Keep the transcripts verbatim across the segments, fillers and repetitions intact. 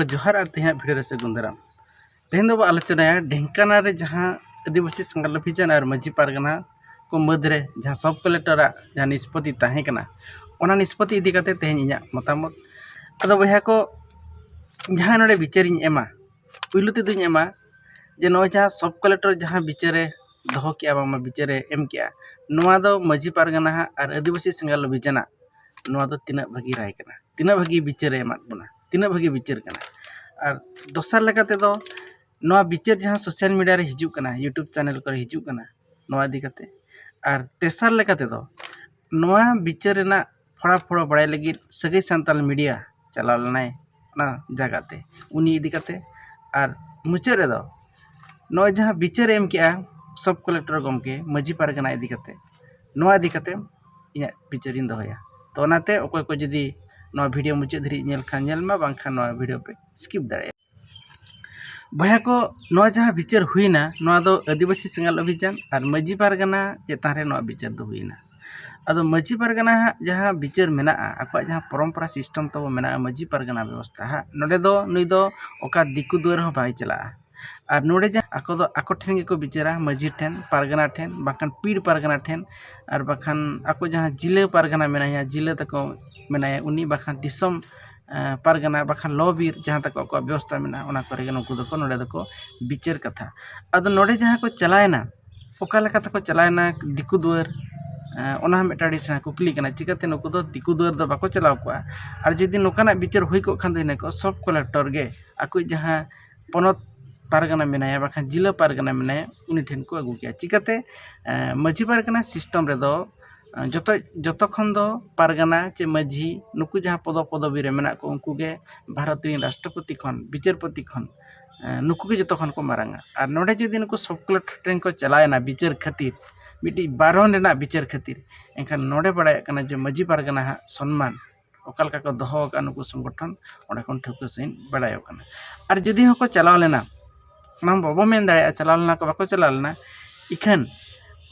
ᱡᱚᱦᱟᱨ ᱟᱨ ᱛᱮᱦᱮᱧᱟᱜ ᱵᱷᱤᱰᱤᱭᱳ ᱨᱮ ᱥᱟᱹᱜᱩᱱ ᱫᱟᱨᱟᱢ᱾ ᱛᱮᱦᱮᱧ ᱫᱚᱵᱚ ᱟᱞᱳᱪᱚᱱᱟᱭᱟ ᱰᱷᱮᱝᱠᱟᱱᱟ ᱨᱮ ᱡᱟᱦᱟᱸ ᱟᱹᱫᱤᱵᱟᱹᱥᱤ ᱥᱮᱸᱜᱮᱞ ᱚᱵᱷᱤᱡᱟᱱ ᱟᱨ ᱢᱟᱹᱡᱷᱤ ᱯᱟᱨᱜᱟᱱᱟ ᱠᱚ ᱢᱩᱫᱽᱨᱮ ᱡᱟᱦᱟᱸ ᱥᱚᱵᱽ ᱠᱟᱞᱮᱠᱴᱚᱨᱟᱜ ᱡᱟᱦᱟᱸ ᱱᱤᱥᱯᱚᱛᱤ ᱛᱟᱦᱮᱸ ᱠᱟᱱᱟ, ᱚᱱᱟ ᱱᱤᱥᱯᱚᱛᱤ ᱤᱫᱤ ᱠᱟᱛᱮ ᱛᱮᱦᱮᱧ ᱤᱧᱟᱹᱜ ᱢᱚᱛᱟᱢᱚᱛ᱾ ᱟᱫᱚ ᱵᱚᱭᱦᱟ ᱠᱚ, ᱡᱟᱦᱟᱸ ᱱᱚᱰᱮ ᱵᱤᱪᱟᱹᱨᱤᱧ ᱮᱢᱟ, ᱯᱩᱭᱞᱩ ᱛᱮᱫᱚᱧ ᱮᱢᱟ ᱡᱮ ᱱᱚᱜᱼᱚᱭ ᱡᱟᱦᱟᱸ ᱥᱚᱵᱽ ᱠᱟᱞᱮᱠᱴᱚᱨ ᱡᱟᱦᱟᱸ ᱵᱤᱪᱟᱹᱨᱮ ᱫᱚᱦᱚ ᱠᱮᱜᱼᱟ, ᱵᱟᱝᱢᱟ ᱵᱤᱪᱟᱹᱨᱮ ᱮᱢ ᱠᱮᱜᱼᱟ, ᱱᱚᱣᱟ ᱫᱚ ᱢᱟᱹᱡᱷᱤ ᱯᱟᱨᱜᱟᱱᱟ ᱦᱟᱸᱜ ᱟᱨ ᱟᱹᱫᱤᱵᱟᱹᱥᱤ ᱥᱮᱸᱜᱮᱞ ᱚᱵᱷᱤᱡᱟᱱᱟᱜ ᱱᱚᱣᱟ ᱫᱚ ᱛᱤᱱᱟᱹᱜ ᱵᱷᱟᱹᱜᱤ ᱨᱟᱭ ᱠᱟᱱᱟ, ᱛᱤᱱᱟᱹᱜ ᱵᱷᱟᱹᱜᱤ ᱵᱤᱪᱟᱹᱨᱮ ᱮᱢᱟᱫ ᱵᱚᱱᱟ, ᱛᱤᱱᱟᱹᱜ ᱵᱷᱟᱹᱜᱤ ᱵᱤᱪᱟᱹᱨ ᱠᱟᱱᱟ᱾ ᱟᱨ ᱫᱚᱥᱟᱨ ᱞᱮᱠᱟ ᱛᱮᱫᱚ ᱱᱚᱣᱟ ᱵᱤᱪᱟᱹᱨ ᱡᱟᱦᱟᱸ ᱥᱳᱥᱟᱞ ᱢᱤᱰᱤᱭᱟ ᱨᱮ ᱦᱤᱡᱩᱜ ᱠᱟᱱᱟ, ᱭᱩᱴᱩᱵᱽ ᱪᱮᱱᱮᱞ ᱠᱚᱨᱮ ᱦᱤᱡᱩᱜ ᱠᱟᱱᱟ, ᱱᱚᱣᱟ ᱤᱫᱤ ᱠᱟᱛᱮ᱾ ᱟᱨ ᱛᱮᱥᱟᱨ ᱞᱮᱠᱟ ᱛᱮᱫᱚ ᱱᱚᱣᱟ ᱵᱤᱪᱟᱹᱨ ᱨᱮᱱᱟᱜ ᱯᱷᱚᱲᱟ ᱯᱷᱚᱲᱚ ᱵᱟᱲᱟᱭ ᱞᱟᱹᱜᱤᱫ ᱥᱟᱹᱜᱟᱹᱭ ᱥᱟᱱᱛᱟᱞ ᱢᱤᱰᱤᱭᱟ ᱪᱟᱞᱟᱣ ᱞᱮᱱᱟᱭ ᱚᱱᱟ ᱡᱟᱭᱜᱟ ᱛᱮ, ᱩᱱᱤ ᱤᱫᱤ ᱠᱟᱛᱮ᱾ ᱟᱨ ᱢᱩᱪᱟᱹᱫ ᱨᱮᱫᱚ ᱱᱚᱜᱼᱚᱭ ᱡᱟᱦᱟᱸ ᱵᱤᱪᱟᱹᱨ ᱮ ᱮᱢ ᱠᱮᱜᱼᱟ ᱥᱚᱵᱽ ᱠᱟᱞᱮᱠᱴᱚᱨ ᱜᱚᱢᱠᱮ ᱢᱟᱹᱡᱷᱤ ᱯᱟᱨᱜᱟᱱᱟ ᱤᱫᱤ ᱠᱟᱛᱮ, ᱱᱚᱣᱟ ᱤᱫᱤ ᱠᱟᱛᱮ ᱤᱧᱟᱹᱜ ᱵᱤᱪᱟᱹᱨᱤᱧ ᱫᱚᱦᱚᱭᱟ᱾ ᱛᱚ ᱚᱱᱟᱛᱮ ᱚᱠᱚᱭ ᱠᱚ ᱡᱩᱫᱤ ᱱᱚᱣᱟ ᱵᱷᱤᱰᱤᱭᱳ ᱢᱩᱪᱟᱹᱫ ᱫᱷᱟᱹᱨᱤᱡ ᱧᱮᱞ ᱠᱷᱟᱱ ᱧᱮᱞ ᱢᱟ, ᱵᱟᱝᱠᱷᱟᱱ ᱱᱚᱣᱟ ᱵᱷᱤᱰᱤᱭᱳ ᱯᱮ ᱥᱠᱤᱯ ᱫᱟᱲᱮᱭᱟᱜᱼᱟ᱾ ᱵᱚᱭᱦᱟ ᱠᱚ, ᱱᱚᱣᱟ ᱡᱟᱦᱟᱸ ᱵᱤᱪᱟᱹᱨ ᱦᱩᱭᱱᱟ, ᱱᱚᱣᱟ ᱫᱚ ᱟᱹᱫᱤᱵᱟᱹᱥᱤ ᱥᱮᱸᱜᱮᱞ ᱚᱵᱷᱤᱡᱟᱱ ᱟᱨ ᱢᱟᱹᱡᱷᱤ ᱯᱟᱨᱜᱟᱱᱟ ᱪᱮᱛᱟᱱ ᱨᱮ ᱱᱚᱣᱟ ᱵᱤᱪᱟᱹᱨ ᱫᱚ ᱦᱩᱭᱱᱟ᱾ ᱟᱫᱚ ᱢᱟᱹᱡᱷᱤ ᱯᱟᱨᱜᱟᱱᱟ ᱦᱟᱸᱜ ᱡᱟᱦᱟᱸ ᱵᱤᱪᱟᱹᱨ ᱢᱮᱱᱟᱜᱼᱟ, ᱟᱠᱚᱣᱟᱜ ᱡᱟᱦᱟᱸ ᱯᱚᱨᱚᱢᱯᱚᱨᱟ ᱥᱤᱥᱴᱮᱢ ᱛᱟᱵᱚ ᱢᱮᱱᱟᱜᱼᱟ ᱢᱟᱹᱡᱷᱤ ᱯᱟᱨᱜᱟᱱᱟ ᱵᱮᱵᱚᱥᱛᱷᱟ ᱦᱟᱸᱜ, ᱱᱚᱰᱮ ᱫᱚ ᱱᱩᱭ ᱫᱚ ᱚᱠᱟ ᱫᱤᱠᱩ ᱫᱩᱣᱟᱹᱨ ᱦᱚᱸ ᱵᱟᱭ ᱪᱟᱞᱟᱜᱼᱟ᱾ ᱟᱨ ᱱᱚᱰᱮ ᱡᱟᱦᱟᱸ ᱟᱠᱚ ᱫᱚ ᱟᱠᱚ ᱴᱷᱮᱱ ᱜᱮᱠᱚ ᱵᱤᱪᱟᱹᱨᱟ, ᱢᱟᱹᱡᱷᱤ ᱴᱷᱮᱱ, ᱯᱟᱨᱜᱟᱱᱟ ᱴᱷᱮᱱ, ᱵᱟᱝᱠᱷᱟᱱ ᱯᱤᱲ ᱯᱟᱨᱜᱟᱱᱟ ᱴᱷᱮᱱ, ᱟᱨ ᱵᱟᱠᱷᱟᱱ ᱟᱠᱚ ᱡᱟᱦᱟᱸ ᱡᱤᱞᱟᱹ ᱯᱟᱨᱜᱟᱱᱟ ᱢᱮᱱᱟᱭᱟ, ᱡᱤᱞᱟᱹ ᱛᱟᱠᱚ ᱢᱮᱱᱟᱭᱟ, ᱩᱱᱤ ᱵᱟᱠᱷᱟᱱ ᱫᱤᱥᱚᱢ ᱮᱸ, ᱯᱟᱨᱜᱟᱱᱟ, ᱵᱟᱠᱷᱟᱱ ᱞᱚ ᱵᱤᱨ, ᱡᱟᱦᱟᱸ ᱛᱟᱠᱚ ᱟᱠᱚᱣᱟᱜ ᱵᱮᱵᱚᱥᱛᱷᱟ ᱢᱮᱱᱟᱜᱼᱟ, ᱚᱱᱟ ᱠᱚᱨᱮ ᱜᱮ ᱱᱩᱠᱩ ᱫᱚᱠᱚ, ᱱᱚᱰᱮ ᱫᱚᱠᱚ ᱵᱤᱪᱟᱹᱨ ᱠᱟᱛᱷᱟ᱾ ᱟᱫᱚ ᱱᱚᱰᱮ ᱡᱟᱦᱟᱸ ᱠᱚ ᱪᱟᱞᱟᱣᱮᱱᱟ, ᱚᱠᱟ ᱞᱮᱠᱟ ᱛᱮᱠᱚ ᱪᱟᱞᱟᱣᱮᱱᱟ ᱫᱤᱠᱩ ᱫᱩᱣᱟᱹᱨ, ᱮᱸ, ᱚᱱᱟ ᱦᱚᱸ ᱢᱤᱫᱴᱟᱝ ᱟᱹᱰᱤ ᱥᱮᱬᱟ ᱠᱩᱠᱞᱤ ᱠᱟᱱᱟ᱾ ᱪᱤᱠᱟᱹᱛᱮ ᱱᱩᱠᱩ ᱫᱚ ᱫᱤᱠᱩ ᱫᱩᱣᱟᱹᱨ ᱫᱚ ᱵᱟᱠᱚ ᱪᱟᱞᱟᱣ ᱠᱚᱜᱼᱟ? ᱟᱨ ᱡᱩᱫᱤ ᱱᱚᱝᱠᱟᱱᱟᱜ ᱵᱤᱪᱟᱹᱨ ᱦᱩᱭ ᱠᱚᱜ ᱠᱷᱟᱱ ᱫᱚ ᱤᱱᱟᱹ ᱠᱚ ᱥᱚᱵᱽ ᱠᱟᱞᱮᱠᱴᱚᱨ ᱜᱮ ᱟᱠᱚᱭᱤᱡ ᱡᱟᱦᱟᱸ ᱯᱚᱱᱚᱛ ᱯᱟᱨᱜᱟᱱᱟ ᱢᱮᱱᱟᱭᱟ, ᱵᱟᱠᱷᱟᱱ ᱡᱤᱞᱟᱹ ᱯᱟᱨᱜᱟᱱᱟ ᱢᱮᱱᱟᱭᱟ, ᱩᱱᱤ ᱴᱷᱮᱱ ᱠᱚ ᱟᱹᱜᱩ ᱠᱮᱭᱟ᱾ ᱪᱤᱠᱟᱹᱛᱮ? ᱮᱸ, ᱢᱟᱹᱡᱷᱤ ᱯᱟᱨᱜᱟᱱᱟ ᱥᱤᱥᱴᱮᱢ ᱨᱮᱫᱚ, ᱮᱸ, ᱡᱚᱛᱚ, ᱡᱚᱛᱚ ᱠᱷᱚᱱ ᱫᱚ ᱯᱟᱨᱜᱟᱱᱟ ᱪᱮ ᱢᱟᱹᱡᱷᱤ, ᱱᱩᱠᱩ ᱡᱟᱦᱟᱸ ᱯᱚᱫᱚ ᱯᱚᱫᱚᱵᱤ ᱨᱮ ᱢᱮᱱᱟᱜ ᱠᱚ, ᱩᱱᱠᱩ ᱜᱮ ᱵᱷᱟᱨᱚᱛ ᱨᱮᱱ ᱨᱟᱥᱴᱨᱚᱯᱚᱛᱤ ᱠᱷᱚᱱ, ᱵᱤᱪᱟᱹᱨᱯᱚᱛᱤ ᱠᱷᱚᱱ, ᱮᱸ, ᱱᱩᱠᱩ ᱜᱮ ᱡᱚᱛᱚ ᱠᱷᱚᱱ ᱠᱚ ᱢᱟᱨᱟᱝᱟ᱾ ᱟᱨ ᱱᱚᱰᱮ ᱡᱩᱫᱤ ᱱᱩᱠᱩ ᱥᱚᱵᱽ ᱠᱟᱞᱮᱠᱴᱚᱨ ᱴᱷᱮᱱ ᱠᱚ ᱪᱟᱞᱟᱣᱮᱱᱟ ᱵᱤᱪᱟᱹᱨ ᱠᱷᱟᱹᱛᱤᱨ, ᱢᱤᱫᱴᱤᱡ ᱵᱟᱨᱚᱱ ᱨᱮᱱᱟᱜ ᱵᱤᱪᱟᱹᱨ ᱠᱷᱟᱹᱛᱤᱨ, ᱮᱱᱠᱷᱟᱱ ᱱᱚᱰᱮ ᱵᱟᱲᱟᱭᱚᱜ ᱠᱟᱱᱟ ᱡᱮ ᱢᱟᱹᱡᱷᱤ ᱯᱟᱨᱜᱟᱱᱟ ᱦᱟᱸᱜ ᱥᱚᱱᱢᱟᱱ ᱚᱠᱟ ᱞᱮᱠᱟ ᱠᱚ ᱫᱚᱦᱚ ᱟᱠᱟᱫ ᱱᱩᱠᱩ ᱥᱚᱝᱜᱚᱴᱷᱚᱱ, ᱚᱸᱰᱮ ᱠᱷᱚᱱ ᱴᱷᱟᱹᱣᱠᱟᱹ ᱥᱟᱺᱦᱤᱡ ᱵᱟᱲᱟᱭᱚᱜ ᱠᱟᱱᱟ᱾ ᱟᱨ ᱡᱩᱫᱤ ᱦᱚᱸᱠᱚ ᱪᱟᱞᱟᱣ ᱞᱮᱱᱟ, ᱚᱱᱟ ᱦᱚᱸ ᱵᱟᱵᱚ ᱢᱮᱱ ᱫᱟᱲᱮᱭᱟᱜᱼᱟ ᱪᱟᱞᱟᱣ ᱞᱮᱱᱟ ᱠᱚ, ᱵᱟᱠᱚ ᱪᱟᱞᱟᱣ ᱞᱮᱱᱟ, ᱤᱠᱷᱟᱹᱱ